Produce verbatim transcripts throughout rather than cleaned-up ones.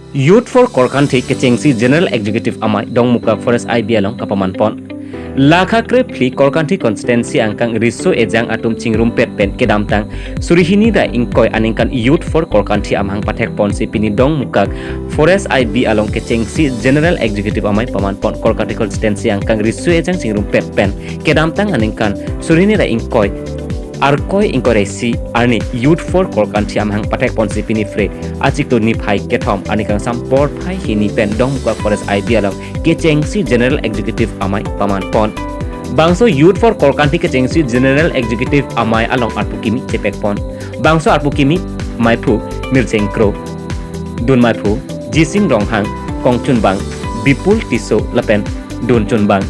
Youth for Korkanthi kechengsi General Executive Amei Dongmukak Forest I B along kapaman pon. Lakha krephli Korkanthi constituency angkang riso ejang atum chingrumpet pen kedamtang suri hini ra ingkoi aningkan Youth for Korkanthi amahang pathek ponsi pini Dongmukak Forest I B along kechengsi General Executive Amei paman pon. Korkanthi constituency angkang riso ejang chingrumpet pen kedamtang aningkan suri hini ra ingkoi Arkoi ingkoi ra isi arni Youth for Korkanthi amahang pathek ponsi pini Friday achiklo niphai kethom arni kangsam porphai hini pen Dongmukak Forest I B along kechengsi General Executive Amei paman pon. Bangso Youth for Korkanthi kechengsi General Executive Amei along arpu kimi chepek pon. Bangso arpu kimi maiphu Mirjeng Kro, dun maiphu Jising Ronghang, kongchunbang Bipul Tisso lapen dun chunbang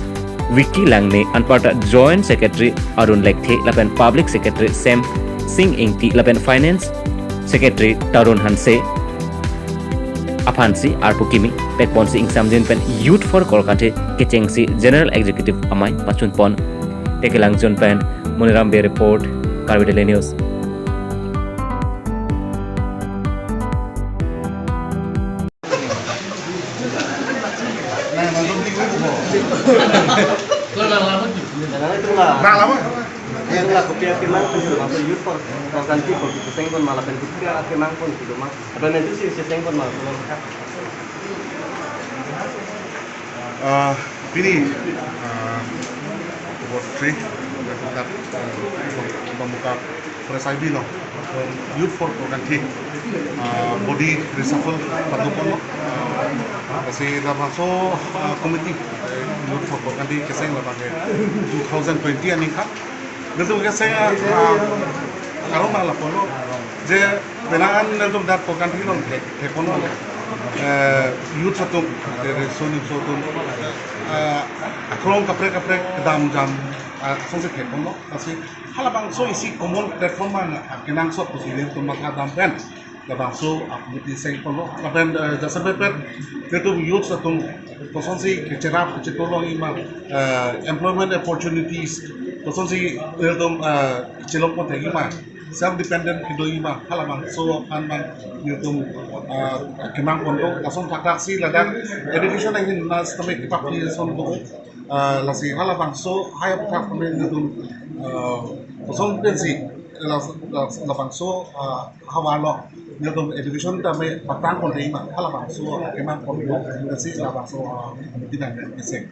Vicky Langne, anparta Joint Secretary Arun Lekthe lapen Public Secretary Sem Singh Ingti lapen Finance Secretary Tarun Hanse aphansi arpu kimi pek ponsi ingsamjin pen Youth for Korkanthi kechengsi General Executive Amei pachun pon. Tekelangjun pen Moniram Bey report, Karbi Daily News. Nang lama? Yang lah kopi api mang pun sudah masuk youth for Korkanthi pun kita sengkon malah pen kopi api mang pun gitu mang. Apa nanti sih sih sengkon malah belum. Ah, pini, ah, October three, Dongmukak Forest I B along Youth for Korkanthi, ah, body reshuffle padu ponlo. Ah, lasi labangso, ah, committee, eh, Youth for Korkanthi kecheng labang ke two thousand twenty aningkan. Nelitum kecheng, ah, ah, karong nang lapulo. Je penang an nelitum dak Korkanthi along thek, thek ponlo. Eh, youth atum, eh, riso nimso atum, eh, akrong kaprek kaprek kedam jam, ah, asonsi thek ponlo. Lasi halabangso isi common platform ma, ah, kenangsot pusi nelitum maka dam pen labangso, ah, committee seng ponlo. Lapen, eh, jasemet pen nelitum youth atum kosonsi kecherap kechetong longji ma, eh, employment opportunities kosonsi nelitum, eh, chelong pon thekji ma, self dependent kedoji ma, halabangso aphan abang nelitum, eh, kemang ponlo. Lason thakthak si ladak education ahin na sitame kepakli ason do. Eh, lasi halabangso hai aphuthak kami nelitum, eh, koson pensi la, la, labangso, eh, havar along nelitum education tame patang pon thekji ma, halabangso kemang ponlo. Lasi labangso, eh, committee nang kecheng.